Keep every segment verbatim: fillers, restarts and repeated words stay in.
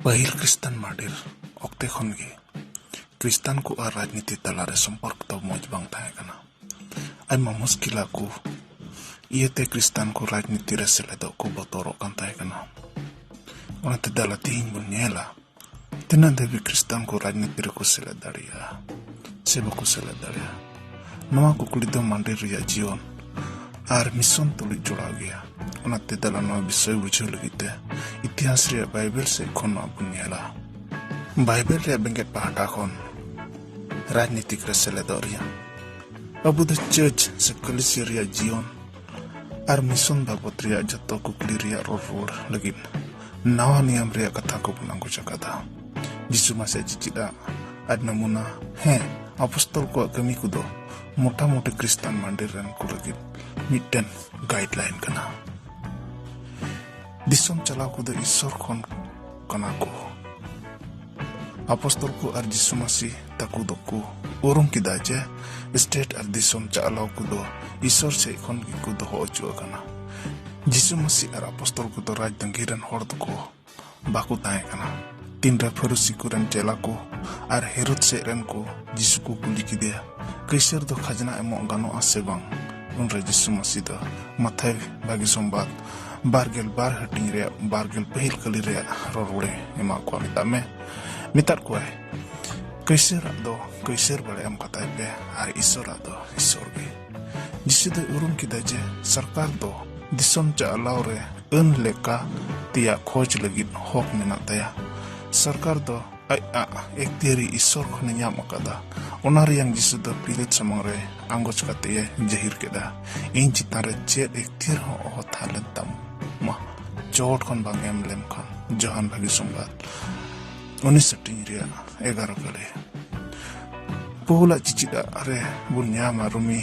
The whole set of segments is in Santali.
ᱯᱟᱹᱦᱤᱞ ᱠᱷᱨᱤᱥᱴᱟᱱ ᱢᱟᱨᱰᱤᱨ ᱚᱠᱛᱮ ᱠᱷᱚᱱ ᱜᱮ ᱠᱷᱨᱤᱥᱴᱟᱱ ᱠᱚ ᱟᱨ ᱨᱟᱡᱽᱱᱤᱛᱤ ᱛᱟᱞᱟᱨᱮ ᱥᱚᱢᱯᱚᱨᱠ ᱫᱚ ᱢᱚᱡᱽ ᱵᱟᱝ ᱛᱟᱦᱮᱸ ᱠᱟᱱᱟ᱾ ᱟᱭᱢᱟ ᱢᱩᱥᱠᱤᱞᱟ ᱠᱚ ᱤᱭᱟᱹᱛᱮ ᱠᱷᱨᱤᱥᱴᱟᱱ ᱠᱚ ᱨᱟᱡᱽᱱᱤᱛᱤ ᱨᱮ ᱥᱮᱞᱮᱫᱚᱜ ᱠᱚ ᱵᱚᱛᱚᱨᱚᱜ ᱠᱟᱱ ᱛᱟᱦᱮᱸ ᱠᱟᱱᱟ᱾ ᱚᱱᱟᱛᱮ ᱫᱮᱞᱟ ᱛᱮᱦᱮᱧ ᱵᱚᱱ ᱧᱮᱞᱟ, ᱛᱤᱱᱟᱹᱜ ᱫᱷᱟᱹᱵᱤᱡ ᱠᱷᱨᱤᱥᱴᱟᱱ ᱠᱚ ᱨᱟᱡᱽᱱᱤᱛᱤ ᱨᱮᱠᱚ ᱥᱮᱞᱮᱫ ᱫᱟᱲᱮᱭᱟᱜᱼᱟ ᱥᱮ ᱵᱟᱠᱚ ᱥᱮᱞᱮᱫ ᱫᱟᱲᱮᱭᱟᱜᱼᱟ᱾ ᱱᱚᱣᱟ ᱠᱩᱠᱞᱤ ᱫᱚ ᱢᱟᱨᱰᱤᱨ ᱨᱮᱭᱟᱜ ᱡᱤᱭᱚᱱ ᱟᱨ ᱢᱤᱥᱚᱱ ᱛᱩᱞᱩᱡ ᱡᱚᱲᱟᱣ ᱜᱮᱭᱟ᱾ ᱚᱱᱟᱛᱮ ᱫᱮᱞᱟ ᱱᱚᱣᱟ ᱵᱤᱥᱚᱭ ᱵᱩᱡᱷᱟᱹᱣ ᱞᱟᱹᱜᱤᱫ ᱛᱮ ᱤᱛᱤᱦᱟᱥ ᱨᱮᱭᱟᱜ ᱵᱟᱭᱵᱮᱞ ᱥᱮᱫ ᱠᱷᱚᱱ ᱱᱚᱣᱟ ᱵᱚᱱ ᱧᱮᱞᱟ᱾ ᱵᱟᱭᱵᱮᱞ ᱨᱮᱭᱟᱜ ᱵᱮᱸᱜᱮᱫ ᱯᱟᱦᱴᱟ ᱠᱷᱚᱱ ᱨᱟᱡᱽᱱᱤᱛᱤᱠ ᱨᱮ ᱥᱮᱞᱮᱫᱚᱜ ᱨᱮᱭᱟᱜ ᱟᱵᱚ ᱫᱚ ᱪᱟᱨᱪ ᱥᱮ ᱠᱟᱹᱞᱤᱥᱤᱭᱟᱹ ᱨᱮᱭᱟᱜ ᱡᱤᱭᱚᱱ ᱟᱨ ᱢᱤᱥᱚᱱ ᱵᱟᱵᱚᱛ ᱨᱮᱭᱟᱜ ᱡᱚᱛᱚ ᱠᱩᱠᱞᱤ ᱨᱮᱭᱟᱜ ᱨᱚᱲ ᱨᱩᱣᱟᱹᱲ ᱞᱟᱹᱜᱤᱫ ᱱᱟᱣᱟ ᱱᱤᱭᱚᱢ ᱨᱮᱭᱟᱜ ᱠᱟᱛᱷᱟ ᱠᱚᱵᱚᱱ ᱟᱸᱜᱚᱪ ᱟᱠᱟᱫᱟ᱾ ᱡᱤᱥᱩ ᱢᱟᱥᱮ ᱪᱮᱪᱮᱫᱟᱜ ᱟᱨ ᱱᱟᱢᱩᱱᱟ, ᱦᱮᱸ, ᱟᱯᱚᱥᱛᱚᱞ ᱠᱚᱣᱟᱜ ᱠᱟᱹᱢᱤ ᱠᱚᱫᱚ ᱢᱚᱴᱟᱢᱩᱴᱤ ᱠᱷᱨᱤᱥᱴᱟᱱ ᱢᱟᱱᱰᱤᱨ ᱨᱮᱱ ᱠᱚ ᱞᱟᱹᱜᱤᱫ ᱢᱤᱫᱴᱮᱱ ᱜᱟᱭᱤᱰᱞᱟᱭᱤᱱ ᱠᱟᱱᱟ᱾ ᱫᱤᱥᱚᱢ ᱪᱟᱞᱟᱣ ᱠᱚᱫᱚ ᱤᱥᱥᱚᱨ ᱠᱷᱚᱱ ᱠᱟᱱᱟ ᱠᱚ᱾ ᱟᱯᱚᱥᱛᱚᱞ ᱠᱚ ᱟᱨ ᱡᱤᱥᱩ ᱢᱟᱹᱥᱤ ᱛᱟᱠᱚ ᱫᱚᱠᱚ ᱩᱨᱩᱢ ᱠᱮᱫᱟ ᱡᱮ ᱥᱴᱮᱴ ᱟᱨ ᱫᱤᱥᱚᱢ ᱪᱟᱞᱟᱣ ᱠᱚᱫᱚ ᱤᱥᱥᱚᱨ ᱥᱮᱫ ᱠᱷᱚᱱ ᱜᱮᱠᱚ ᱫᱚᱦᱚ ᱦᱚᱪᱚ ᱟᱠᱟᱱᱟ᱾ ᱡᱤᱥᱩ ᱢᱟᱹᱥᱤ ᱟᱨ ᱟᱯᱚᱥᱛᱚᱞ ᱠᱚᱫᱚ ᱨᱟᱡᱽ ᱛᱟᱺᱜᱤ ᱨᱮᱱ ᱦᱚᱲ ᱫᱚᱠᱚ ᱵᱟᱠᱚ ᱛᱟᱦᱮᱸ ᱠᱟᱱᱟ᱾ ᱛᱤᱱᱨᱮ ᱯᱷᱟᱹᱨᱩᱥᱤ ᱠᱚᱨᱮᱱ ᱪᱮᱞᱟ ᱠᱚ ᱟᱨ ᱦᱮᱨᱳᱫ ᱥᱮᱫ ᱨᱮᱱ ᱠᱚ ᱡᱤᱥᱩ ᱠᱚ ᱠᱩᱞᱤ ᱠᱮᱫᱮᱭᱟ, ᱠᱟᱹᱭᱥᱟᱹᱨ ᱫᱚ ᱠᱷᱟᱡᱽᱱᱟ ᱮᱢᱚᱜ ᱜᱟᱱᱚᱜᱼᱟ ᱥᱮ ᱵᱟᱝ? ᱩᱱᱨᱮ ᱡᱤᱥᱩ ᱢᱟᱹᱥᱤ ᱫᱚ ᱢᱟᱛᱷᱟᱭ ᱵᱷᱟᱹᱜᱤ ᱥᱚᱢᱵᱟᱫ ᱵᱟᱨ ᱜᱮᱞ ᱵᱟᱨ ᱦᱟᱹᱴᱤᱧ ᱨᱮᱭᱟᱜ ᱵᱟᱨ ᱜᱮᱞ ᱯᱟᱹᱦᱤᱞ ᱠᱟᱹᱞᱤ ᱨᱮᱭᱟᱜ ᱨᱚᱲ ᱨᱩᱣᱟᱹᱲᱮ ᱮᱢᱟᱜ ᱠᱚᱣᱟ᱾ ᱢᱮᱛᱟᱜ ᱢᱮ, ᱢᱮᱛᱟᱫ ᱠᱚᱣᱟᱭ, ᱠᱟᱹᱭᱥᱟᱹᱨᱟᱜ ᱫᱚ ᱠᱟᱹᱭᱥᱟᱹᱨ ᱵᱟᱲᱮ ᱮᱢ ᱠᱟᱛᱟᱭ ᱯᱮ ᱟᱨ ᱤᱥᱥᱚᱨᱟᱜ ᱫᱚ ᱤᱥᱥᱚᱨ ᱜᱮ᱾ ᱡᱤᱥᱩ ᱫᱚᱭ ᱩᱨᱩᱢ ᱠᱮᱫᱟ ᱡᱮ ᱥᱚᱨᱠᱟᱨ ᱫᱚ ᱫᱤᱥᱚᱢ ᱪᱟᱞᱟᱣ ᱨᱮ ᱟᱹᱱ ᱞᱮᱠᱟ ᱛᱮᱭᱟᱜ ᱠᱷᱚᱡᱽ ᱞᱟᱹᱜᱤᱫ ᱦᱚᱠ ᱢᱮᱱᱟᱜ ᱛᱟᱭᱟ᱾ ᱥᱚᱨᱠᱟᱨ ᱫᱚ ᱟᱡᱟᱜ ᱮᱠᱛᱤᱭᱟᱹᱨᱤ ᱤᱥᱥᱚᱨ ᱠᱷᱚᱱᱮ ᱧᱟᱢ ᱟᱠᱟᱫᱟ᱾ ᱚᱱᱟ ᱨᱮᱭᱟᱝ ᱡᱤᱥᱩ ᱫᱚ ᱯᱤᱞᱟᱹᱛ ᱥᱟᱢᱟᱝ ᱨᱮ ᱟᱸᱜᱚᱪ ᱠᱟᱛᱮ ᱮ ᱡᱟᱹᱦᱤᱨ ᱠᱮᱫᱟ, ᱤᱧ ᱪᱮᱛᱟᱱ ᱨᱮ ᱪᱮᱫ ᱮᱠᱛᱤᱭᱟᱹᱨ ᱦᱚᱸ ᱚᱦᱚ ᱛᱟᱦᱮᱸ ᱞᱮᱱ ᱛᱟᱢᱟ ᱪᱚᱴ ᱠᱷᱚᱱ ᱵᱟᱝ ᱮᱢ ᱞᱮᱢ ᱠᱷᱟᱱ᱾ ᱡᱚᱦᱟᱱ ᱵᱷᱟᱹᱜᱤ ᱥᱚᱢᱵᱟᱫ ᱩᱱᱤᱥ ᱦᱟᱹᱴᱤᱧ ᱨᱮᱭᱟᱜ ᱮᱜᱟᱨᱚ ᱠᱟᱹᱞᱤ᱾ ᱯᱟᱹᱣᱩᱞᱟᱜ ᱪᱤᱪᱤᱫᱟᱜ ᱨᱮ ᱵᱚᱱ ᱧᱟᱢᱟ ᱨᱳᱢᱤ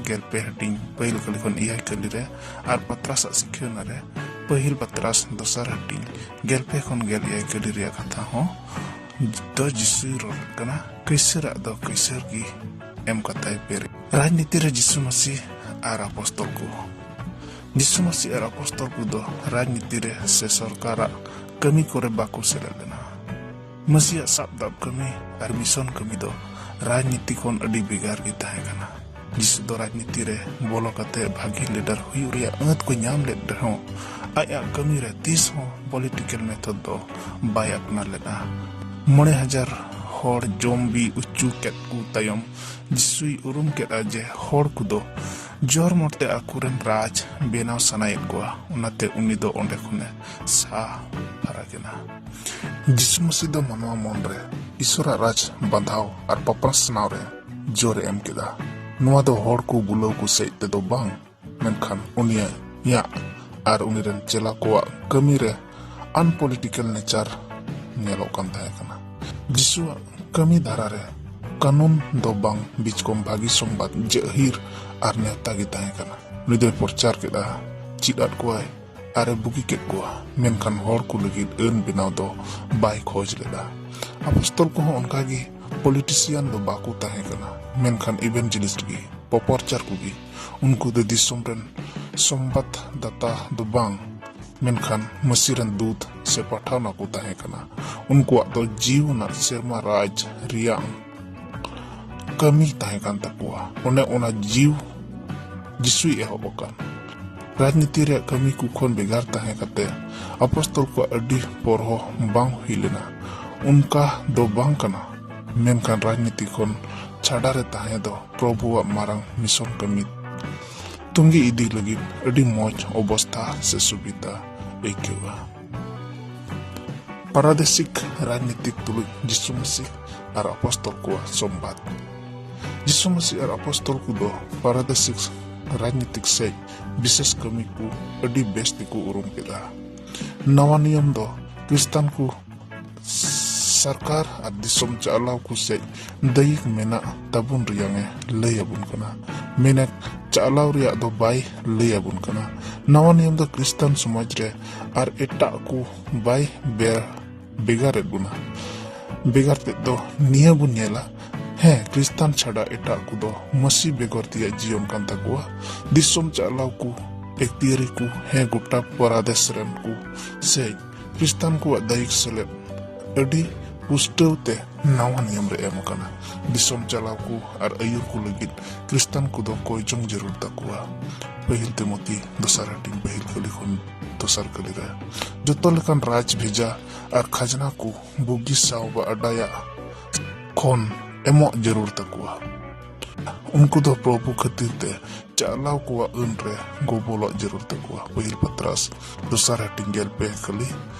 ᱜᱮᱞ ᱯᱮ ᱦᱟᱹᱴᱤᱧ ᱯᱟᱹᱦᱤᱞ ᱠᱟᱹᱞᱤ ᱠᱷᱚᱱ ᱮᱭᱟᱭ ᱠᱟᱹᱞᱤ ᱨᱮ, ᱟᱨ ᱯᱟᱛᱨᱟᱥᱟᱜ ᱥᱤᱠᱷᱟᱹᱱᱟ ᱨᱮ ᱯᱟᱹᱦᱤᱞ ᱯᱟᱛᱨᱟᱥ ᱫᱚᱥᱟᱨ ᱦᱟᱹᱴᱤᱧ ᱜᱮᱞ ᱯᱮ ᱠᱷᱚᱱ ᱜᱮᱞ ᱮᱭᱟᱭ ᱠᱟᱹᱞᱤ ᱨᱮᱭᱟᱜ ᱠᱟᱛᱷᱟ ᱦᱚᱸ ᱫᱚ ᱡᱤᱥᱩᱭ ᱨᱚᱲ ᱠᱟᱱᱟ, ᱠᱟᱹᱭᱥᱟᱹᱨᱟᱜ ᱫᱚ ᱠᱟᱹᱭᱥᱟᱹᱨ ᱜᱮ ᱮᱢ ᱠᱟᱛᱟᱭ ᱯᱮ᱾ ᱨᱟᱡᱽᱱᱤᱛᱤ ᱨᱮ ᱡᱤᱥᱩ ᱢᱟᱹᱥᱤ ᱟᱨ ᱟᱯᱚᱥᱛᱚᱞ ᱠᱚ᱾ ᱡᱤᱥᱩ ᱢᱟᱹᱥᱤ ᱟᱨ ᱟᱯᱚᱥᱛᱚᱞ ᱠᱚᱫᱚ ᱨᱟᱡᱽᱱᱤᱛᱤ ᱨᱮ ᱥᱮ ᱥᱚᱨᱠᱟᱨᱟᱜ ᱠᱟᱹᱢᱤ ᱠᱚᱨᱮ ᱵᱟᱠᱚ ᱥᱮᱞᱮᱫ ᱞᱮᱱᱟ᱾ ᱢᱟᱹᱥᱤᱭᱟᱜ ᱥᱟᱵ ᱫᱟᱵ ᱠᱟᱹᱢᱤ ᱟᱨ ᱢᱤᱥᱚᱱ ᱠᱟᱹᱢᱤ ᱫᱚ ᱨᱟᱡᱽᱱᱤᱛᱤ ᱠᱷᱚᱱ ᱟᱹᱰᱤ ᱵᱷᱮᱜᱟᱨ ᱜᱮ ᱛᱟᱦᱮᱸ ᱠᱟᱱᱟ᱾ ᱡᱤᱥᱩ ᱫᱚ ᱨᱟᱡᱽᱱᱤᱛᱤ ᱨᱮ ᱵᱚᱞᱚ ᱠᱟᱛᱮ ᱵᱷᱟᱹᱜᱤ ᱞᱤᱰᱟᱨ ᱦᱩᱭᱩᱜ ᱨᱮᱭᱟᱜ ᱟᱹᱛ ᱠᱚ ᱧᱟᱢ ᱞᱮᱫ ᱨᱮᱦᱚᱸ, ᱟᱡᱟᱜ ᱠᱟᱹᱢᱤ ᱨᱮ ᱛᱤᱥ ᱦᱚᱸ ᱯᱚᱞᱤᱴᱤᱠᱟᱞ ᱢᱮᱛᱷᱚᱰ ᱫᱚ ᱵᱟᱭ ᱟᱯᱱᱟᱨ ᱞᱮᱫᱟ᱾ ᱢᱚᱬᱮ ᱦᱟᱡᱟᱨ ᱦᱚᱲ ᱡᱚᱢ ᱵᱤ ᱚᱪᱚ ᱠᱮᱫ ᱠᱚ ᱛᱟᱭᱚᱢ, ᱡᱤᱥᱩᱭ ᱩᱨᱩᱢ ᱠᱮᱫᱼᱟ ᱡᱮ ᱦᱚᱲ ᱠᱚᱫᱚ ᱡᱳᱨ ᱢᱚᱛᱮ ᱟᱠᱚᱨᱮᱱ ᱨᱟᱡᱽ ᱵᱮᱱᱟᱣ ᱥᱟᱱᱟᱭᱮᱫ ᱠᱚᱣᱟ, ᱚᱱᱟᱛᱮ ᱩᱱᱤ ᱫᱚ ᱚᱸᱰᱮ ᱠᱷᱚᱱᱮ ᱥᱟᱦᱟ ᱯᱷᱟᱨᱟᱠ ᱮᱱᱟ᱾ ᱡᱤᱥᱩ ᱢᱟᱹᱥᱤ ᱫᱚ ᱢᱟᱱᱣᱟ ᱢᱚᱱ ᱨᱮ ᱤᱥᱚᱨᱟᱜ ᱨᱟᱡᱽ ᱵᱟᱸᱫᱷᱟᱣ ᱟᱨ ᱯᱟᱯᱟᱥᱱᱟᱣ ᱨᱮ ᱡᱳᱨ ᱮ ᱮᱢ ᱠᱮᱫᱟ᱾ ᱱᱚᱣᱟ ᱫᱚ ᱦᱚᱲ ᱠᱚ ᱵᱩᱞᱟᱹᱣ ᱠᱚ ᱥᱮᱡ ᱛᱮᱫᱚ ᱵᱟᱝ, ᱢᱮᱱᱠᱷᱟᱱ ᱩᱱᱤᱭᱟᱜ ᱟᱨ ᱩᱱᱤ ᱨᱮᱱ ᱪᱮᱞᱟ ᱠᱚᱣᱟᱜ ᱠᱟᱹᱢᱤ ᱨᱮ ᱟᱱᱯᱚᱞᱤᱴᱤᱠᱟᱞ ᱱᱮᱪᱟᱨ ᱧᱮᱞᱚᱜ ᱠᱟᱱ ᱛᱟᱦᱮᱸ ᱠᱟᱱᱟ᱾ ᱡᱤᱥᱩᱣᱟᱜ ᱠᱟᱹᱢᱤ ᱫᱷᱟᱨᱟ ᱨᱮ ᱠᱟᱹᱱᱩᱱ ᱫᱚ ᱵᱟᱝ, ᱵᱤᱪᱠᱚᱢ ᱵᱷᱟᱹᱜᱤ ᱥᱚᱢᱵᱟᱫ ᱡᱟᱹᱦᱤᱨ ᱟᱨ ᱱᱮᱣᱛᱟ ᱜᱮ ᱛᱟᱦᱮᱸ ᱠᱟᱱᱟ᱾ ᱩᱱᱤ ᱫᱚᱭ ᱯᱨᱚᱪᱟᱨ ᱠᱮᱫᱟ, ᱪᱮᱫ ᱟᱫ ᱠᱚᱣᱟᱭ ᱟᱨ ᱮ ᱵᱩᱜᱤ ᱠᱮᱫ ᱠᱚᱣᱟ, ᱢᱮᱱᱠᱷᱟᱱ ᱦᱚᱲ ᱠᱚ ᱞᱟᱹᱜᱤᱫ ᱟᱹᱱ ᱵᱮᱱᱟᱣ ᱫᱚ ᱵᱟᱭ ᱠᱷᱚᱡᱽ ᱞᱮᱫᱟ᱾ ᱟᱯᱚᱥᱛᱚᱞ ᱠᱚᱦᱚᱸ ᱚᱱᱠᱟ ᱜᱮ ᱯᱚᱞᱤᱴᱤᱥᱤᱭᱟᱱ ᱫᱚ ᱵᱟᱠᱚ ᱛᱟᱦᱮᱸ ᱠᱟᱱᱟ, ᱢᱮᱱᱠᱷᱟᱱ ᱤᱵᱷᱮᱱᱡᱮᱞᱤᱥᱴ ᱜᱮ, ᱯᱨᱚᱯᱚᱨᱪᱟᱨ ᱠᱚᱜᱮ᱾ ᱩᱱᱠᱩ ᱫᱚ ᱫᱤᱥᱚᱢ ᱨᱮᱱ ᱥᱚᱢᱵᱟᱫ ᱫᱟᱛᱟ ᱫᱚ ᱵᱟᱝ, ᱢᱮᱱᱠᱷᱟᱱ ᱢᱟᱹᱥᱤ ᱨᱮᱱ ᱫᱩᱛ ᱥᱮ ᱯᱟᱴᱷᱟᱣᱱᱟ ᱠᱚ ᱛᱟᱦᱮᱸ ᱠᱟᱱᱟ᱾ ᱩᱱᱠᱩᱣᱟᱜ ᱫᱚ ᱡᱤᱣ ᱟᱱᱟᱜ ᱥᱮᱨᱢᱟ ᱨᱟᱡᱽ ᱨᱮᱭᱟᱜ ᱠᱟᱹᱢᱤ ᱛᱟᱦᱮᱸ ᱠᱟᱱ ᱛᱟᱠᱚᱣᱟ᱾ ᱚᱱᱮ ᱚᱱᱟ ᱡᱤᱣ ᱡᱤᱥᱩᱭ ᱮᱦᱚᱵ ᱟᱠᱟᱱ᱾ ᱨᱟᱡᱽᱱᱤᱛᱤ ᱨᱮᱭᱟᱜ ᱠᱟᱹᱢᱤ ᱠᱚ ᱠᱷᱚᱱ ᱵᱷᱮᱜᱟᱨ ᱛᱟᱦᱮᱸ ᱠᱟᱛᱮ ᱟᱯᱚᱥᱛᱚᱞ ᱠᱚᱣᱟᱜ ᱟᱹᱰᱤ ᱯᱚᱨᱦᱚ ᱵᱟᱝ ᱦᱩᱭ ᱞᱮᱱᱟ᱾ ᱚᱱᱠᱟ ᱫᱚ ᱵᱟᱝ ᱠᱟᱱᱟ, ᱢᱮᱱᱠᱷᱟᱱ ᱨᱟᱡᱽᱱᱤᱛᱤ ᱠᱷᱚᱱ ᱪᱷᱟᱰᱟ ᱨᱮ ᱛᱟᱦᱮᱸ ᱫᱚ ᱯᱨᱚᱵᱷᱩᱣᱟᱜ ᱢᱟᱨᱟᱝ ᱢᱤᱥᱚᱱ ᱠᱟᱹᱢᱤ ᱛᱩᱝᱜᱤ ᱤᱫᱤ ᱞᱟᱹᱜᱤᱫ ᱟᱹᱰᱤ ᱢᱚᱡᱽ ᱚᱵᱚᱥᱛᱷᱟ ᱥᱮ ᱥᱩᱵᱤᱫᱷᱟ ᱟᱹᱭᱠᱟᱹᱜᱼᱟ᱾ ᱯᱟᱨᱟᱫᱮᱥᱤᱠ ᱨᱟᱡᱽᱱᱤᱛᱤᱠ ᱛᱩᱞᱩᱡ ᱡᱤᱥᱩ ᱢᱟᱹᱥᱤ ᱟᱨ ᱟᱯᱚᱥᱛᱚᱞ ᱠᱚᱣᱟᱜ ᱥᱚᱢᱵᱟᱫ᱾ ᱡᱤᱥᱩ ᱢᱟᱹᱥᱤ ᱟᱨ ᱟᱯᱚᱥᱛᱚᱞ ᱠᱚᱫᱚ ᱯᱟᱨᱟᱫᱮᱥᱤᱠ ᱨᱟᱡᱽᱱᱤᱛᱤᱠ ᱥᱮᱡ ᱵᱤᱥᱮᱥ ᱠᱟᱹᱢᱤ ᱠᱚ ᱟᱹᱰᱤ ᱵᱮᱥ ᱛᱮᱠᱚ ᱩᱨᱩᱢ ᱠᱮᱫᱟ᱾ ᱱᱟᱣᱟ ᱱᱤᱭᱚᱢ ᱫᱚ ᱠᱨᱤᱥᱛᱟᱱ ᱠᱚ ᱥᱚᱨᱠᱟᱨ ᱟᱨ ᱫᱤᱥᱚᱢ ᱪᱟᱞᱟᱣ ᱠᱚ ᱥᱮᱡ ᱫᱟᱹᱭᱤᱠ ᱢᱮᱱᱟᱜ ᱛᱟᱵᱚᱱ ᱨᱮᱭᱟᱝ ᱮ ᱞᱟᱹᱭ ᱟᱵᱚᱱ ᱠᱟᱱᱟ, ᱢᱮᱱᱮᱠ ᱪᱟᱞᱟᱣ ᱨᱮᱭᱟᱜ ᱫᱚ ᱵᱟᱭ ᱞᱟᱹᱭ ᱟᱵᱚᱱ ᱠᱟᱱᱟ᱾ ᱱᱟᱣᱟ ᱱᱤᱭᱚᱢ ᱫᱚ ᱠᱨᱤᱥᱛᱟᱱ ᱥᱚᱢᱟᱡᱽ ᱨᱮ ᱟᱨ ᱮᱴᱟᱜ ᱠᱚ ᱵᱟᱭ ᱵᱮ-, ᱵᱷᱮᱜᱟᱨᱮᱫ ᱵᱚᱱᱟ᱾ ᱵᱷᱮᱜᱟᱨ ᱛᱮᱫ ᱫᱚ ᱱᱤᱭᱟᱹ ᱵᱚᱱ ᱧᱮᱞᱟ, ᱦᱮᱸ, ᱠᱨᱤᱥᱛᱟᱱ ᱪᱷᱟᱰᱟ ᱮᱴᱟᱜ ᱠᱚᱫᱚ ᱢᱟᱹᱥᱤ ᱵᱮᱜᱚᱨ ᱛᱮᱭᱟᱜ ᱡᱤᱭᱚᱱ ᱠᱟᱱ ᱛᱟᱠᱚᱣᱟ᱾ ᱫᱤᱥᱚᱢ ᱪᱟᱞᱟᱣ ᱠᱚ ᱮᱠᱛᱤᱭᱟᱹᱨᱤ ᱠᱚ, ᱦᱮᱸ, ᱜᱚᱴᱟ ᱯᱟᱨᱟᱫᱮᱥ ᱨᱮᱱ ᱠᱚ ᱥᱮ ᱠᱷᱨᱤᱥᱛᱟᱱ ᱠᱚᱣᱟᱜ ᱫᱟᱭᱤᱠ ᱥᱮᱞᱮᱫ ᱟᱹᱰᱤ ᱯᱩᱥᱴᱟᱹᱣ ᱛᱮ ᱱᱟᱣᱟ ᱱᱤᱭᱚᱢ ᱨᱮ ᱮᱢ ᱟᱠᱟᱱᱟ᱾ ᱫᱤᱥᱚᱢ ᱪᱟᱞᱟᱣ ᱠᱚ ᱟᱨ ᱟᱹᱭᱩᱨ ᱠᱚ ᱞᱟᱹᱜᱤᱫ ᱠᱷᱨᱤᱥᱛᱟᱱ ᱠᱚᱫᱚ ᱠᱚᱭ ᱡᱚᱝ ᱡᱟᱹᱨᱩᱲ ᱛᱟᱠᱚᱣᱟ᱾ ᱯᱟᱹᱦᱤᱞ ᱛᱤᱢᱚᱛᱤ ᱫᱚᱥᱟᱨ ᱦᱟᱹᱴᱤᱧ ᱯᱟᱹᱦᱤᱞ ᱠᱟᱹᱞᱤ ᱠᱷᱚᱱ ᱫᱚᱥᱟᱨ ᱠᱟᱹᱞᱤ ᱨᱮ ᱡᱚᱛᱚ ᱞᱮᱠᱟᱱ ᱨᱟᱡᱽ ᱵᱷᱮᱡᱟ ᱟᱨ ᱠᱷᱟᱡᱽᱱᱟ ᱠᱚ ᱵᱩᱜᱤ ᱥᱟᱶ ᱵᱟᱰᱟᱭᱟᱜ ᱠᱷᱚᱱ ᱮᱢᱚᱜ ᱡᱟᱹᱨᱩᱲ ᱛᱟᱠᱚᱣᱟ᱾ ᱩᱱᱠᱩ ᱫᱚ ᱯᱨᱚᱵᱷᱩ ᱠᱷᱟᱹᱛᱤᱨ ᱛᱮ ᱪᱟᱞᱟᱣ ᱠᱚᱣᱟᱜ ᱟᱹᱱ ᱨᱮ ᱜᱚᱵᱚᱞᱚᱜ ᱡᱟᱹᱨᱩᱲ ᱛᱟᱠᱚᱣᱟ᱾ ᱯᱟᱹᱦᱤᱞ ᱯᱟᱛᱨᱟᱥ ᱫᱚᱥᱟᱨ ᱦᱟᱹᱴᱤᱧ ᱜᱮᱞ ᱯᱮ ᱠᱟᱹᱞᱤ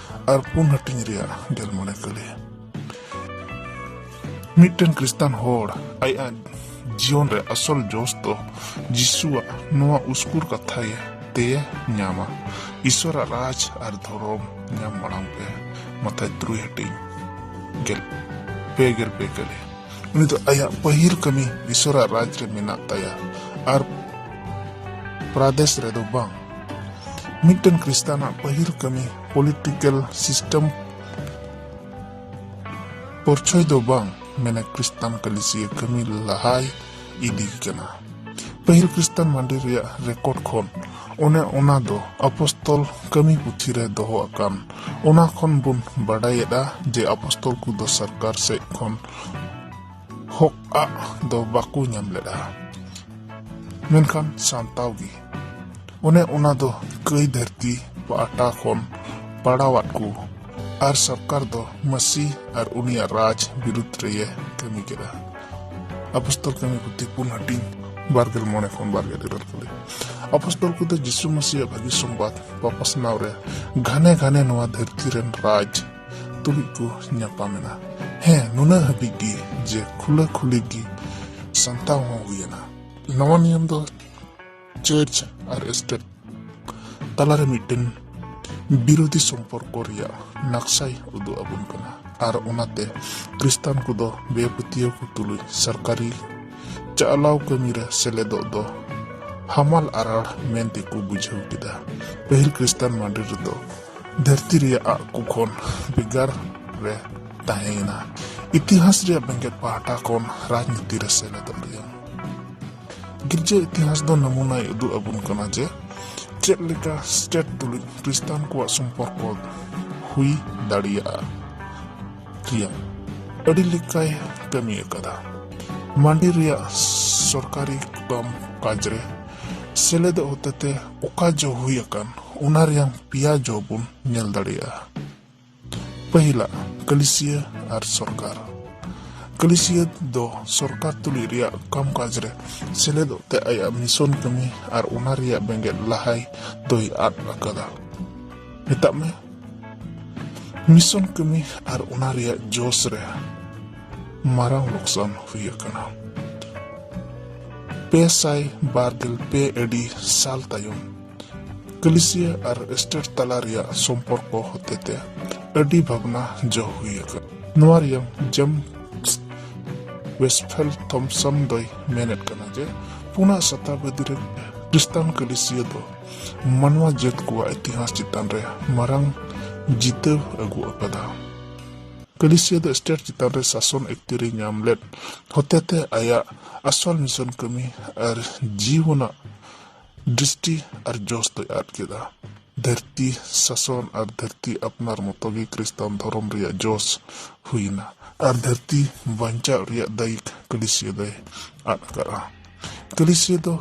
ᱟᱨ ᱯᱩᱱ ᱦᱟᱹᱴᱤᱧ ᱨᱮᱭᱟᱜ ᱜᱮᱞ ᱢᱚᱬᱮ ᱠᱟᱹᱞᱤ᱾ ᱢᱤᱫᱴᱮᱱ ᱠᱷᱨᱤᱥᱛᱟᱱ ᱦᱚᱲ ᱟᱭᱟᱜ ᱡᱤᱭᱚᱱ ᱨᱮ ᱟᱥᱚᱞ ᱡᱚᱥ ᱫᱚ ᱡᱤᱥᱩᱣᱟᱜ ᱱᱚᱣᱟ ᱩᱥᱠᱩᱨ ᱠᱟᱛᱷᱟ ᱛᱮᱭᱮ ᱧᱟᱢᱟ, "ᱤᱥᱚᱨᱟᱜ ᱨᱟᱡᱽ ᱟᱨ ᱫᱷᱚᱨᱚᱢ ᱧᱟᱢ ᱢᱟᱲᱟᱝ ᱯᱮ", ᱢᱟᱛᱷᱟᱭ ᱛᱩᱨᱩᱭ ᱦᱟᱹᱴᱤᱧ ᱜᱮᱞ ᱯᱮ ᱜᱮᱞ ᱯᱮ ᱠᱟᱹᱞᱤ᱾ ᱩᱱᱤ ᱫᱚ ᱟᱭᱟᱜ ᱯᱟᱹᱦᱤᱞ ᱠᱟᱹᱢᱤ ᱤᱥᱚᱨᱟᱜ ᱨᱟᱡᱽ ᱨᱮ ᱢᱮᱱᱟᱜ ᱛᱟᱭᱟ ᱟᱨ ᱯᱨᱟᱫᱮᱥ ᱨᱮᱫᱚ ᱵᱟᱝ᱾ ᱢᱤᱫᱴᱮᱱ ᱠᱷᱨᱤᱥᱛᱟᱱᱟᱜ ᱯᱟᱹᱦᱤᱞ ᱠᱟᱹᱢᱤ ᱯᱚᱞᱤᱴᱤᱠᱟᱞ ᱥᱤᱥᱴᱮᱢ ᱯᱚᱨᱪᱷᱚᱭ ᱫᱚ ᱵᱟᱝ, ᱢᱮᱱᱮ ᱠᱷᱨᱤᱥᱛᱟᱱ ᱠᱟᱹᱞᱤᱥᱤᱭᱟᱹ ᱠᱟᱹᱢᱤ ᱞᱟᱦᱟᱭ ᱤᱫᱤ ᱠᱟᱱᱟ᱾ ᱯᱟᱹᱦᱤᱞ ᱠᱷᱨᱤᱥᱛᱟᱱ ᱢᱟᱹᱰᱤ ᱨᱮᱭᱟᱜ ᱨᱮᱠᱚᱨᱰ ᱠᱷᱚᱱ ᱚᱱᱮ ᱚᱱᱟ ᱫᱚ ᱟᱯᱚᱥᱛᱚᱞ ᱠᱟᱹᱢᱤ ᱯᱩᱛᱷᱤ ᱨᱮ ᱫᱚᱦᱚ ᱟᱠᱟᱱ, ᱚᱱᱟ ᱠᱷᱚᱱ ᱵᱚᱱ ᱵᱟᱰᱟᱭᱮᱫᱼᱟ ᱡᱮ ᱟᱯᱚᱥᱛᱚᱞ ᱠᱚᱫᱚ ᱥᱚᱨᱠᱟᱨ ᱥᱮᱫ ᱠᱷᱚᱱ ᱦᱚᱠ ᱟᱜ ᱫᱚ ᱵᱟᱠᱚ ᱧᱟᱢ ᱞᱮᱫᱼᱟ, ᱢᱮᱱᱠᱷᱟᱱ ᱥᱟᱱᱛᱟᱣ ᱜᱮ᱾ ᱚᱱᱮ ᱚᱱᱟ ᱫᱚ ᱠᱟᱹᱭ ᱫᱷᱟᱹᱨᱛᱤ ᱯᱟᱦᱴᱟ ᱠᱷᱚᱱ ᱯᱟᱲᱟᱣᱟᱫ ᱠᱚ, ᱟᱨ ᱥᱚᱨᱠᱟᱨ ᱫᱚ ᱢᱟᱹᱥᱤ ᱟᱨ ᱩᱱᱤᱭᱟᱜ ᱨᱟᱡᱽ ᱵᱤᱨᱩᱫᱷ ᱨᱮᱭᱮ ᱠᱟᱹᱢᱤ ᱠᱮᱫᱟ᱾ ᱟᱯᱚᱥᱛᱚᱞ ᱠᱟᱹᱢᱤ ᱯᱩᱛᱷᱤ ᱯᱩᱱ ᱦᱟᱹᱴᱤᱧ ᱵᱟᱨᱜᱮᱞ ᱢᱚᱬᱮ ᱠᱷᱚᱱ ᱵᱟᱨᱜᱮᱞ ᱤᱨᱟᱹᱞ ᱠᱟᱹᱞᱤ᱾ ᱟᱯᱚᱥᱛᱚᱞ ᱠᱚᱫᱚ ᱡᱤᱥᱩ ᱢᱟᱹᱥᱤᱭᱟᱜ ᱵᱷᱟᱹᱜᱤ ᱥᱚᱢᱵᱟᱫ ᱯᱟᱯᱟᱥᱱᱟᱣ ᱨᱮ ᱜᱷᱟᱱᱮ ᱜᱷᱟᱱᱮ ᱱᱚᱣᱟ ᱫᱷᱟᱹᱨᱛᱤ ᱨᱮᱱ ᱨᱟᱡᱽ ᱛᱩᱞᱩᱡ ᱠᱚ ᱧᱟᱯᱟᱢ ᱮᱱᱟ᱾ ᱦᱮᱸ, ᱱᱩᱱᱟᱹᱜ ᱦᱟᱹᱵᱤᱡ ᱜᱮ ᱡᱮ ᱠᱷᱩᱞᱟᱹ ᱠᱷᱩᱞᱤ ᱜᱮ ᱥᱟᱱᱛᱟᱣ ᱦᱚᱸ ᱦᱩᱭ ᱮᱱᱟ᱾ ᱱᱟᱣᱟ ᱱᱤᱭᱚᱢ ᱫᱚ ᱪᱟᱨᱪ ᱟᱨ ᱥᱴᱮᱴ ᱛᱟᱞᱟᱨᱮ ᱢᱤᱫᱴᱮᱱ ᱵᱤᱨᱳᱫᱷᱤ ᱥᱚᱢᱯᱚᱨᱠᱚ ᱨᱮᱭᱟᱜ ᱱᱟᱠᱥᱟᱭ ᱩᱫᱩᱜ ᱟᱵᱚᱱ ᱠᱟᱱᱟ, ᱟᱨ ᱚᱱᱟᱛᱮ ᱠᱷᱨᱤᱥᱛᱟᱱ ᱠᱚᱫᱚ ᱵᱮᱯᱟᱹᱛᱭᱟᱹᱣ ᱠᱚ ᱛᱩᱞᱩᱡ ᱥᱚᱨᱠᱟᱨᱤ ᱪᱟᱞᱟᱣ ᱠᱟᱹᱢᱤ ᱨᱮ ᱥᱮᱞᱮᱫᱚᱜ ᱫᱚ ᱦᱟᱢᱟᱞ ᱟᱨᱟᱲ ᱢᱮᱱ ᱛᱮᱠᱚ ᱵᱩᱡᱷᱟᱹᱣ ᱠᱮᱫᱟ᱾ ᱯᱟᱹᱦᱤᱞ ᱠᱷᱨᱤᱥᱛᱟᱱ ᱢᱟᱹᱰᱤ ᱨᱮᱫᱚ ᱫᱷᱟᱹᱨᱛᱤ ᱨᱮᱭᱟᱜ ᱟᱜ ᱠᱚ ᱠᱷᱚᱱ ᱵᱷᱮᱜᱟᱨ ᱨᱮ ᱛᱟᱦᱮᱸᱭᱮᱱᱟ᱾ ᱤᱛᱤᱦᱟᱥ ᱨᱮᱭᱟᱜ ᱵᱮᱸᱜᱮᱫ ᱯᱟᱦᱴᱟ ᱠᱷᱚᱱ ᱨᱟᱡᱽᱱᱤᱛᱤ ᱨᱮ ᱥᱮᱞᱮᱫᱚᱜ ᱨᱮᱭᱟᱜ ᱜᱤᱨᱡᱟᱹ ᱤᱛᱤᱦᱟᱥ ᱫᱚ ᱱᱟᱢᱩᱱᱟᱭ ᱩᱫᱩᱜ ᱟᱵᱚᱱ ᱠᱟᱱᱟ ᱡᱮ ᱪᱮᱫ ᱞᱮᱠᱟ ᱥᱴᱮᱴ ᱛᱩᱞᱩᱡ ᱠᱷᱨᱤᱥᱴᱟᱱ ᱠᱚᱣᱟᱜ ᱥᱚᱢᱯᱚᱨᱠᱚ ᱦᱩᱭ ᱫᱟᱲᱮᱭᱟᱜᱼᱟ ᱨᱮᱭᱟᱜ ᱟᱹᱰᱤ ᱞᱮᱠᱟᱭ ᱠᱟᱹᱢᱤ ᱟᱠᱟᱫᱟ᱾ ᱢᱟᱹᱰᱤ ᱨᱮᱭᱟᱜ ᱥᱚᱨᱠᱟᱨᱤ ᱠᱟᱢ ᱠᱟᱡᱽ ᱨᱮ ᱥᱮᱞᱮᱫᱚᱜ ᱦᱚᱛᱮᱛᱮ ᱚᱠᱟ ᱡᱚ ᱦᱩᱭ ᱟᱠᱟᱱ, ᱚᱱᱟ ᱨᱮᱭᱟᱜ ᱯᱮᱭᱟ ᱡᱚ ᱵᱚᱱ ᱧᱮᱞ ᱫᱟᱲᱮᱭᱟᱜᱼᱟ᱾ ᱯᱟᱹᱦᱤᱞᱟᱜ, ᱠᱟᱹᱞᱤᱥᱤᱭᱟᱹ ᱟᱨ ᱥᱚᱨᱠᱟᱨ᱾ ᱠᱟᱹᱞᱤᱥᱤᱭᱟᱹ ᱫᱚ ᱥᱚᱨᱠᱟᱨ ᱛᱩᱞᱩᱡ ᱨᱮᱭᱟᱜ ᱠᱟᱢᱠᱟᱡᱽ ᱨᱮ ᱥᱮᱞᱮᱫᱚᱜ ᱛᱮ ᱟᱭᱟᱜ ᱢᱤᱥᱚᱱ ᱠᱟᱹᱢᱤ ᱟᱨ ᱚᱱᱟ ᱨᱮᱭᱟᱜ ᱵᱮᱸᱜᱮᱫ ᱞᱟᱦᱟᱭ ᱫᱚᱭ ᱟᱫ ᱟᱠᱟᱫᱟ᱾ ᱢᱮᱛᱟᱜ ᱢᱮ, ᱢᱤᱥᱚᱱ ᱠᱟᱹᱢᱤ ᱟᱨ ᱚᱱᱟ ᱨᱮᱭᱟᱜ ᱡᱚᱥ ᱨᱮ ᱢᱟᱨᱟᱝ ᱞᱚᱠᱥᱟᱱ ᱦᱩᱭ ᱟᱠᱟᱱᱟ᱾ ᱯᱮ ᱥᱟᱭ ᱵᱟᱨ ᱜᱮᱞ ᱯᱮ ᱮᱰᱤ ᱥᱟᱞ ᱛᱟᱭᱚᱢ ᱠᱟᱹᱞᱤᱥᱤᱭᱟᱹ ᱟᱨ ᱥᱴᱮᱴ ᱛᱟᱞᱟ ᱨᱮᱭᱟᱜ ᱥᱚᱢᱯᱚᱨᱠᱚ ᱦᱚᱛᱮᱛᱮ ᱟᱹᱰᱤ ᱵᱷᱟᱵᱽᱱᱟ ᱡᱚ ᱦᱩᱭ ᱟᱠᱟᱱᱟ᱾ ᱱᱚᱣᱟ ᱨᱮᱭᱟᱜ ᱡᱮᱢᱥ ᱣᱮᱥᱯᱷᱮᱞ ᱛᱷᱚᱢᱥᱚᱱ ᱫᱚᱭ ᱢᱮᱱᱮᱫ ᱠᱟᱱᱟ ᱡᱮ ᱯᱩᱱᱟᱜ ᱥᱚᱛᱟᱵᱫᱤ ᱨᱮ ᱠᱷᱨᱤᱥᱴᱟᱱ ᱠᱟᱹᱞᱤᱥᱤᱭᱟᱹ ᱫᱚ ᱢᱟᱱᱣᱟ ᱡᱟᱹᱛ ᱠᱚᱣᱟᱜ ᱤᱛᱤᱦᱟᱥ ᱪᱮᱛᱟᱱ ᱨᱮ ᱢᱟᱨᱟᱝ ᱡᱤᱛᱟᱹᱣ ᱟᱹᱜᱩ ᱟᱠᱟᱫᱟ᱾ ᱠᱟᱹᱞᱤᱥᱤᱭᱟᱹ ᱫᱚ ᱥᱴᱮᱴ ᱪᱮᱛᱟᱱ ᱨᱮ ᱥᱟᱥᱚᱱ ᱮᱠᱛᱤᱭᱟᱨᱮ ᱧᱟᱢ ᱞᱮᱫ ᱦᱚᱛᱮᱛᱮ ᱟᱭᱟᱜ ᱟᱥᱚᱞ ᱢᱤᱥᱚᱱ ᱠᱟᱹᱢᱤ ᱟᱨ ᱡᱤᱣᱚᱱᱟᱜ ᱫᱨᱤᱥᱴᱤ ᱟᱨ ᱡᱚᱥ ᱫᱚᱭ ᱟᱫ ᱠᱮᱫᱟ᱾ ᱫᱷᱟᱹᱨᱛᱤ ᱥᱟᱥᱚᱱ ᱟᱨ ᱫᱷᱟᱹᱨᱛᱤ ᱟᱯᱱᱟᱨ ᱢᱚᱛᱚ ᱜᱮ ᱠᱷᱨᱤᱥᱴᱟᱱ ᱫᱷᱚᱨᱚᱢ ᱨᱮᱭᱟᱜ ᱡᱚᱥ ᱦᱩᱭᱱᱟ ᱟᱨ ᱫᱷᱟᱹᱨᱛᱤ ᱵᱟᱧᱪᱟᱣ ᱨᱮᱭᱟᱜ ᱫᱟᱭᱤᱛ ᱠᱟᱹᱞᱤᱥᱤᱭᱟᱹ ᱫᱚᱭ ᱟᱫ ᱟᱠᱟᱫᱼᱟ᱾ ᱠᱟᱹᱞᱤᱥᱤᱭᱟᱹ ᱫᱚ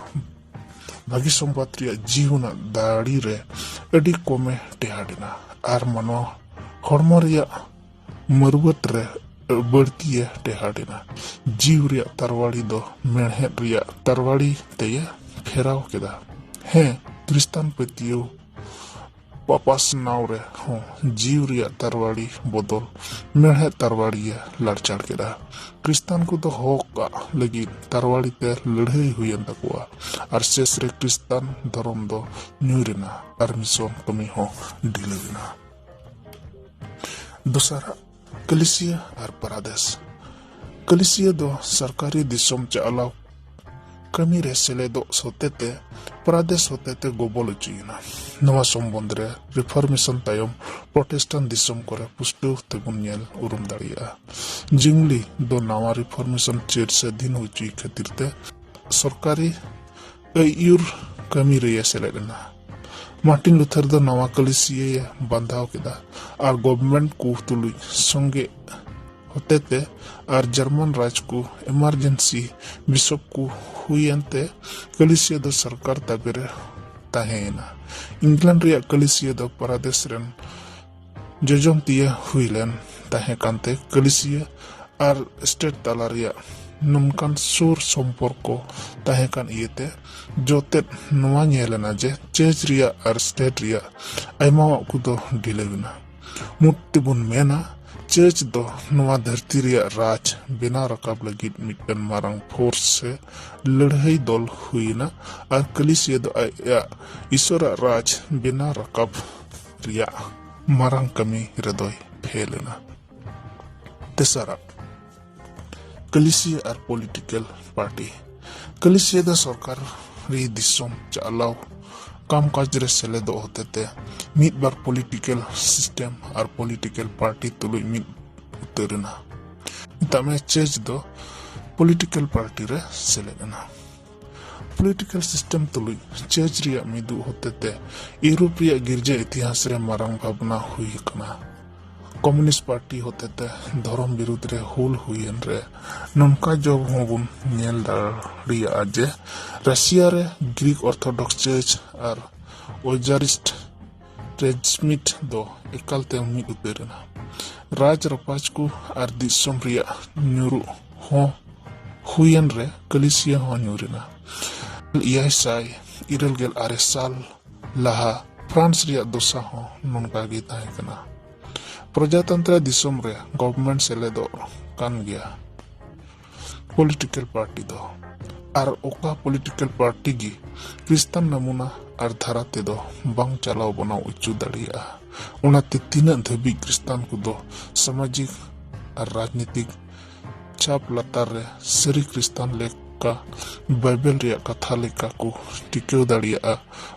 ᱵᱷᱟᱹᱜᱤ ᱥᱚᱢᱵᱟᱫ ᱨᱮᱭᱟᱜ ᱡᱤᱣᱱᱟᱜ ᱫᱟᱲᱮ ᱨᱮ ᱟᱹᱰᱤ ᱠᱚᱢᱮ ᱴᱮᱦᱟᱰ ᱮᱱᱟ ᱟᱨ ᱢᱟᱱᱣᱟ ᱦᱚᱲᱢᱚ ᱨᱮᱭᱟᱜ ᱢᱟᱹᱨᱣᱟᱹᱛ ᱨᱮ ᱵᱟᱹᱲᱛᱤᱭᱮ ᱴᱮᱦᱟᱰ ᱮᱱᱟ᱾ ᱡᱤᱣ ᱨᱮᱭᱟᱜ ᱛᱟᱨᱣᱟᱲᱤ ᱫᱚ ᱢᱮᱬᱦᱮᱫ ᱨᱮᱭᱟᱜ ᱛᱟᱨᱣᱟᱲᱤ ᱛᱮᱭᱮ ᱯᱷᱮᱨᱟᱣ ᱠᱮᱫᱟ᱾ ᱦᱮᱸ, ᱠᱷᱨᱤᱥᱛᱟᱱ ᱯᱟᱹᱛᱭᱟᱹᱣ ᱯᱟᱯᱟᱥᱱᱟᱣ ᱨᱮ ᱦᱚᱸ ᱡᱤᱣ ᱨᱮᱭᱟᱜ ᱛᱟᱨᱣᱟᱲᱤ ᱵᱚᱫᱚᱞ ᱢᱮᱬᱦᱮᱫ ᱛᱟᱨᱣᱟᱲᱤᱭᱮ ᱞᱟᱲᱪᱟᱲ ᱠᱮᱫᱟ᱾ ᱠᱷᱨᱤᱥᱛᱟᱱ ᱠᱚᱫᱚ ᱦᱚᱠ ᱟᱜ ᱞᱟᱹᱜᱤᱫ ᱛᱟᱨᱣᱟᱲᱤ ᱛᱮ ᱞᱟᱹᱲᱦᱟᱹᱭ ᱦᱩᱭᱮᱱ ᱛᱟᱠᱚᱣᱟ ᱟᱨ ᱥᱮᱥ ᱨᱮ ᱠᱷᱨᱤᱥᱛᱟᱱ ᱫᱷᱚᱨᱚᱢ ᱫᱚ ᱧᱩᱨ ᱮᱱᱟ ᱟᱨ ᱢᱤᱥᱚᱱ ᱠᱟᱹᱢᱤ ᱦᱚᱸ ᱰᱷᱤᱞᱟᱹᱣ ᱮᱱᱟ᱾ ᱫᱚᱥᱟᱨᱟᱜ, ᱠᱟᱹᱞᱤᱥᱤᱭᱟᱹ ᱟᱨ ᱯᱟᱨᱟᱫᱮᱥ᱾ ᱠᱟᱹᱞᱤᱥᱤᱭᱟᱹ ᱫᱚ ᱥᱚᱨᱠᱟᱨᱤ ᱫᱤᱥᱚᱢ ᱪᱟᱞᱟᱣ ᱠᱟᱹᱢᱤ ᱨᱮ ᱥᱮᱞᱮᱫᱚᱜ ᱦᱚᱛᱮᱛᱮ ᱯᱟᱨᱟᱫᱮᱥ ᱦᱚᱛᱮᱛᱮ ᱜᱚᱵᱚᱞ ᱦᱚᱪᱚᱭᱮᱱᱟ᱾ ᱱᱚᱣᱟ ᱥᱚᱢᱵᱚᱱᱫᱷ ᱨᱮ ᱨᱤᱯᱷᱚᱨᱢᱮᱥᱚᱱ ᱛᱟᱭᱚᱢ ᱯᱨᱚᱴᱮᱥᱴᱟᱱᱴ ᱫᱤᱥᱚᱢ ᱠᱚᱨᱮ ᱯᱩᱥᱴᱟᱹᱣ ᱛᱮᱵᱚᱱ ᱧᱮᱞ ᱩᱨᱩᱢ ᱫᱟᱲᱮᱭᱟᱜᱼᱟ᱾ ᱡᱤᱝᱞᱤ ᱫᱚ ᱱᱟᱣᱟ ᱨᱤᱯᱷᱚᱨᱢᱮᱥᱚᱱ ᱪᱟᱹᱨ ᱥᱟᱹᱫᱷᱤᱱ ᱦᱚᱪᱚᱭ ᱠᱷᱟᱹᱛᱤᱨ ᱛᱮ ᱥᱚᱨᱠᱟᱨᱤ ᱟᱹᱭᱩᱨ ᱠᱟᱹᱢᱤ ᱨᱮᱭᱮ ᱥᱮᱞᱮᱫ ᱮᱱᱟ᱾ ᱢᱟᱨᱴᱤᱱ ᱞᱩᱛᱷᱟᱨ ᱫᱚ ᱱᱟᱣᱟ ᱠᱟᱹᱞᱤᱥᱤᱭᱟᱹᱭ ᱵᱟᱸᱫᱷᱟᱣ ᱠᱮᱫᱟ ᱟᱨ ᱜᱚᱵᱷᱢᱮᱱᱴ ᱠᱚ ᱛᱩᱞᱩᱡ ᱥᱚᱸᱜᱮ ᱦᱚᱛᱮᱛᱮ ᱟᱨ ᱡᱟᱨᱢᱟᱱ ᱨᱟᱡᱽ ᱠᱚ ᱮᱢᱟᱨᱡᱮᱱᱥᱤ ᱵᱤᱥᱚᱯ ᱠᱚ ᱦᱩᱭᱮᱱ ᱛᱮ ᱠᱟᱹᱞᱤᱥᱤᱭᱟᱹ ᱫᱚ ᱥᱚᱨᱠᱟᱨ ᱛᱟᱵᱮ ᱨᱮ ᱛᱟᱦᱮᱸᱭᱮᱱᱟ᱾ ᱤᱝᱞᱮᱱᱰ ᱨᱮᱭᱟᱜ ᱠᱟᱹᱞᱤᱥᱤᱭᱟᱹ ᱫᱚ ᱯᱟᱨᱟᱫᱮᱥ ᱨᱮᱱ ᱡᱚᱡᱚᱢ ᱛᱤᱭᱟᱹ ᱦᱩᱭ ᱞᱮᱱ ᱛᱟᱦᱮᱸ ᱠᱟᱱᱛᱮ ᱠᱟᱹᱞᱤᱥᱤᱭᱟᱹ ᱟᱨ ᱥᱴᱮᱴ ᱛᱟᱞᱟ ᱨᱮᱭᱟᱜ ᱱᱚᱝᱠᱟᱱ ᱥᱩᱨ ᱥᱚᱢᱯᱚᱨᱠᱚ ᱛᱟᱦᱮᱸ ᱠᱟᱱ ᱤᱭᱟᱹᱛᱮ ᱡᱚᱛᱮᱫ ᱱᱚᱣᱟ ᱧᱮᱞ ᱮᱱᱟ ᱡᱮ ᱪᱟᱹᱨᱪ ᱨᱮᱭᱟᱜ ᱟᱨ ᱥᱴᱮᱴ ᱨᱮᱭᱟᱜ ᱟᱭᱢᱟᱣᱟᱜ ᱠᱚᱫᱚ ᱰᱷᱤᱞᱟᱹᱣ ᱮᱱᱟ᱾ ᱢᱩᱫ ᱛᱮᱵᱚᱱ ᱢᱮᱱᱟ, ᱪᱟᱹᱨᱪ ᱫᱚ ᱱᱚᱣᱟ ᱫᱷᱟᱹᱨᱛᱤ ᱨᱮᱭᱟᱜ ᱨᱟᱡᱽ ᱵᱮᱱᱟᱣ ᱨᱟᱠᱟᱵ ᱞᱟᱹᱜᱤᱫ ᱢᱤᱫᱴᱮᱱ ᱢᱟᱨᱟᱝ ᱯᱷᱳᱨᱥ ᱥᱮ ᱞᱟᱹᱲᱦᱟᱹᱭ ᱫᱚᱞ ᱦᱩᱭᱮᱱᱟ ᱟᱨ ᱠᱟᱹᱞᱤᱥᱤᱭᱟᱹ ᱫᱚ ᱟᱡᱟᱜ ᱤᱥᱚᱨᱟᱜ ᱨᱟᱡᱽ ᱵᱮᱱᱟᱣ ᱨᱟᱠᱟᱵ ᱨᱮᱭᱟᱜ ᱢᱟᱨᱟᱝ ᱠᱟᱹᱢᱤ ᱨᱮᱫᱚᱭ ᱯᱷᱮᱞ ᱮᱱᱟ᱾ ᱛᱮᱥᱟᱨᱟᱜ, ᱠᱟᱹᱞᱤᱥᱤᱭᱟᱹ ᱟᱨ ᱯᱚᱞᱤᱴᱤᱠᱮᱞ ᱯᱟᱨᱴᱤ᱾ ᱠᱟᱹᱞᱤᱥᱤᱭᱟᱹ ᱫᱚ ᱥᱚᱨᱠᱟᱨᱤ ᱫᱤᱥᱚᱢ ᱪᱟᱞᱟᱣ ᱠᱟᱢᱠᱟᱡᱽ ᱨᱮ ᱥᱮᱞᱮᱫᱚᱜ ᱦᱚᱛᱮᱛᱮ ᱢᱤᱫ ᱵᱟᱨ ᱯᱚᱞᱤᱴᱤᱠᱮᱞ ᱥᱤᱥᱴᱮᱢ ᱟᱨ ᱯᱚᱞᱤᱴᱤᱠᱮᱞ ᱯᱟᱨᱴᱤ ᱛᱩᱞᱩᱡ ᱢᱤᱫ ᱩᱛᱟᱹᱨ ᱮᱱᱟ᱾ ᱢᱮᱛᱟᱜ ᱢᱮ, ᱪᱟᱹᱨᱪ ᱫᱚ ᱯᱚᱞᱤᱴᱤᱠᱮᱞ ᱯᱟᱨᱴᱤ ᱨᱮ ᱥᱮᱞᱮᱫ ᱮᱱᱟ᱾ ᱯᱚᱞᱤᱴᱤᱠᱮᱞ ᱥᱤᱥᱴᱮᱢ ᱛᱩᱞᱩᱡ ᱪᱟᱹᱨᱪ ᱨᱮᱭᱟᱜ ᱢᱤᱫᱩᱜ ᱦᱚᱛᱮᱛᱮ ᱤᱭᱩᱨᱳᱯ ᱨᱮᱭᱟᱜ ᱜᱤᱨᱡᱟᱹ ᱤᱛᱤᱦᱟᱥ ᱨᱮ ᱢᱟᱨᱟᱝ ᱵᱷᱟᱵᱽᱱᱟ ᱦᱩᱭ ᱟᱠᱟᱱᱟ᱾ ᱠᱚᱢᱭᱩᱱᱤᱥᱴ ᱯᱟᱨᱴᱤ ᱦᱚᱛᱮᱛᱮ ᱫᱷᱚᱨᱚᱢ ᱵᱤᱨᱩᱫᱷ ᱨᱮ ᱦᱩᱞ ᱦᱩᱭᱮᱱ ᱨᱮ ᱱᱚᱝᱠᱟ ᱡᱚᱵ ᱦᱚᱸᱵᱚᱱ ᱧᱮᱞ ᱫᱟᱲᱮᱭᱟᱜᱼᱟ ᱡᱮ ᱨᱟᱥᱤᱭᱟ ᱨᱮ ᱜᱨᱤᱠ ᱚᱨᱛᱷᱚᱰᱚᱠᱥ ᱪᱟᱨᱪ ᱟᱨ ᱚᱡᱟᱨᱤᱥᱴ ᱨᱮᱡᱽᱢᱤᱴ ᱫᱚ ᱮᱠᱟᱞᱛᱮ ᱢᱤᱫ ᱩᱛᱟᱹᱨ ᱮᱱᱟ᱾ ᱨᱟᱡᱽ ᱨᱟᱯᱟᱡᱽ ᱠᱚ ᱟᱨ ᱫᱤᱥᱚᱢ ᱨᱮᱭᱟᱜ ᱧᱩᱨᱩᱜ ᱦᱚᱸ ᱦᱩᱭᱮᱱ ᱨᱮ ᱠᱟᱹᱞᱤᱥᱤᱭᱟ ᱦᱚᱸ ᱧᱩᱨ ᱮᱱᱟ᱾ ᱮᱭᱟᱭ ᱥᱟᱭ ᱤᱨᱟᱹᱞ ᱜᱮᱞ ᱟᱨᱮ ᱥᱟᱞ ᱞᱟᱦᱟ ᱯᱷᱨᱟᱱᱥ ᱨᱮᱭᱟᱜ ᱫᱚᱥᱟ ᱦᱚᱸ ᱱᱚᱝᱠᱟ ᱜᱮ ᱛᱟᱦᱮᱸ ᱠᱟᱱᱟ᱾ ᱯᱨᱚᱡᱟᱛᱚᱱᱛᱨᱚ ᱫᱤᱥᱚᱢ ᱨᱮ ᱜᱚᱵᱷᱢᱮᱱᱴ ᱥᱮᱞᱮᱫᱚᱜ ᱠᱟᱱ ᱜᱮᱭᱟ ᱯᱚᱞᱤᱴᱤᱠᱮᱞ ᱯᱟᱨᱴᱤ ᱫᱚ᱾ ᱟᱨ ᱚᱠᱟ ᱯᱚᱞᱤᱴᱤᱠᱮᱞ ᱯᱟᱨᱴᱤ ᱜᱮ ᱠᱨᱤᱥᱛᱟᱱ ᱱᱟᱢᱩᱱᱟ ᱟᱨ ᱫᱷᱟᱨᱟ ᱛᱮᱫᱚ ᱵᱟᱝ ᱪᱟᱞᱟᱣ ᱵᱟᱱᱟᱣ ᱚᱪᱚ ᱫᱟᱲᱮᱭᱟᱜᱼᱟ᱾ ᱚᱱᱟᱛᱮ ᱛᱤᱱᱟᱹᱜ ᱫᱷᱟᱹᱵᱤᱡ ᱠᱨᱤᱥᱛᱟᱱ ᱠᱚᱫᱚ ᱥᱟᱢᱟᱡᱤᱠ ᱟᱨ ᱨᱟᱡᱽᱱᱤᱛᱤᱠ ᱪᱷᱟᱯ ᱞᱟᱛᱟᱨ ᱨᱮ ᱥᱟᱹᱨᱤ ᱠᱨᱤᱥᱛᱟᱱ ᱞᱮᱠᱟ ᱵᱟᱭᱵᱮᱞ ᱨᱮᱭᱟᱜ ᱠᱟᱛᱷᱟ ᱞᱮᱠᱟ ᱠᱚ ᱴᱤᱠᱟᱹᱣ ᱫᱟᱲᱮᱭᱟᱜᱼᱟ,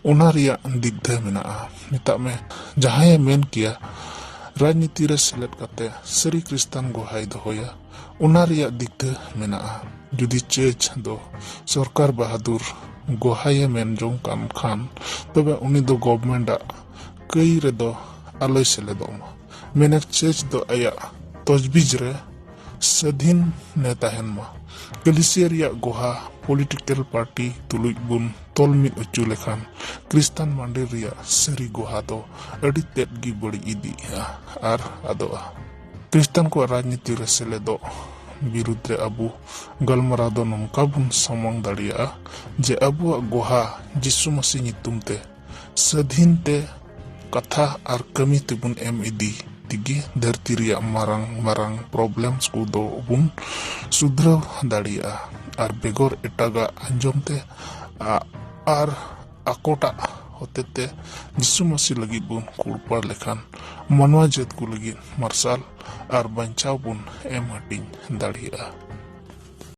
ᱚᱱᱟ ᱨᱮᱭᱟᱜ ᱫᱤᱜᱽᱫᱷᱟᱹ ᱢᱮᱱᱟᱜᱼᱟ᱾ ᱢᱮᱛᱟᱜ ᱢᱮ, ᱡᱟᱦᱟᱸᱭᱮ ᱢᱮᱱ ᱠᱮᱭᱟ ᱨᱟᱡᱽᱱᱤᱛᱤ ᱨᱮ ᱥᱮᱞᱮᱫ ᱠᱟᱛᱮ ᱥᱟᱹᱨᱤ ᱠᱨᱤᱥᱛᱟᱱ ᱜᱚᱦᱟᱭ ᱫᱚᱦᱚᱭᱟ, ᱚᱱᱟ ᱨᱮᱭᱟᱜ ᱫᱤᱜᱽᱫᱷᱟᱹ ᱢᱮᱱᱟᱜᱼᱟ᱾ ᱡᱩᱫᱤ ᱪᱟᱹᱨᱪ ᱫᱚ ᱥᱚᱨᱠᱟᱨ ᱵᱟᱦᱟᱫᱩᱨ ᱜᱚᱦᱟᱭᱮ ᱢᱮᱱ ᱡᱚᱝ ᱠᱟᱱ ᱠᱷᱟᱱ, ᱛᱚᱵᱮ ᱩᱱᱤ ᱫᱚ ᱜᱚᱵᱷᱢᱮᱱᱴ ᱟᱜ ᱠᱟᱹᱭ ᱨᱮᱫᱚ ᱟᱞᱚᱭ ᱥᱮᱞᱮᱫᱚᱜ ᱢᱟ᱾ ᱢᱮᱱᱮᱠ ᱪᱟᱨᱪ ᱫᱚ ᱟᱭᱟᱜ ᱛᱚᱡᱵᱤᱡ ᱨᱮ ᱥᱟᱹᱫᱷᱤᱱ ᱮ ᱛᱟᱦᱮᱱ ᱢᱟ᱾ ᱠᱟᱞᱤᱥᱤᱭᱟ ᱨᱮᱭᱟᱜ ᱜᱚᱦᱟ ᱯᱚᱞᱤᱴᱤᱠᱮᱞ ᱯᱟᱨᱴᱤ ᱛᱩᱞᱩᱡ ᱵᱚᱱ ᱛᱚᱞ ᱢᱤᱫ ᱦᱚᱪᱚ ᱞᱮᱠᱷᱟᱱ, ᱠᱨᱤᱥᱛᱟᱱ ᱢᱟᱹᱱᱰᱤᱨ ᱨᱮᱭᱟᱜ ᱥᱟᱹᱨᱤ ᱜᱚᱦᱟ ᱫᱚ ᱟᱹᱰᱤ ᱛᱮᱫ ᱜᱮ ᱵᱟᱹᱲᱤᱡ ᱤᱫᱤᱜᱼᱟ ᱟᱨ ᱟᱫᱚᱜᱼᱟ᱾ ᱠᱨᱤᱥᱛᱟᱱ ᱠᱚᱣᱟᱜ ᱨᱟᱡᱽᱱᱤᱛᱤ ᱨᱮ ᱥᱮᱞᱮᱫᱚᱜ ᱵᱤᱨᱩᱫᱷ ᱨᱮ ᱟᱵᱚ ᱜᱟᱞᱢᱟᱨᱟᱣ ᱫᱚ ᱱᱚᱝᱠᱟ ᱵᱚᱱ ᱥᱟᱢᱟᱝ ᱫᱟᱲᱮᱭᱟᱜᱼᱟ ᱡᱮ ᱟᱵᱚᱣᱟᱜ ᱜᱚᱦᱟ ᱡᱤᱥᱩ ᱢᱟᱹᱥᱤ ᱧᱩᱛᱩᱢ ᱛᱮ ᱥᱟᱹᱫᱷᱤᱱ ᱛᱮ ᱠᱟᱛᱷᱟ ᱟᱨ ᱠᱟᱹᱢᱤ ᱛᱮᱵᱚᱱ ᱮᱢ ᱤᱫᱤ ᱛᱮᱜᱮ ᱫᱷᱟᱹᱨᱛᱤ ᱨᱮᱭᱟᱜ ᱢᱟᱨᱟᱝ ᱢᱟᱨᱟᱝ ᱯᱨᱚᱵᱞᱮᱢᱥ ᱠᱚᱫᱚ ᱵᱚᱱ ᱥᱩᱫᱷᱨᱟᱹᱣ ᱫᱟᱲᱮᱭᱟᱜᱼᱟ᱾ ᱟᱨ ᱵᱮᱜᱚᱨ ᱮᱴᱟᱜᱟᱜ ᱟᱸᱡᱚᱢ ᱛᱮ ᱟ-, ᱟᱨ ᱟᱠᱚᱴᱟᱜ ᱦᱚᱛᱮᱛᱮ ᱡᱤᱥᱩ ᱢᱟᱹᱥᱤ ᱞᱟᱹᱜᱤᱫ ᱵᱚᱱ ᱠᱩᱲᱯᱟᱲ ᱞᱮᱠᱷᱟᱱ, ᱢᱟᱱᱣᱟ ᱡᱟᱹᱛ ᱠᱚ ᱞᱟᱹᱜᱤᱫ ᱢᱟᱨᱥᱟᱞ ᱟᱨ ᱵᱟᱧᱪᱟᱣ ᱵᱚᱱ ᱮᱢ ᱦᱟᱹᱴᱤᱧ ᱫᱟᱲᱮᱭᱟᱜᱼᱟ᱾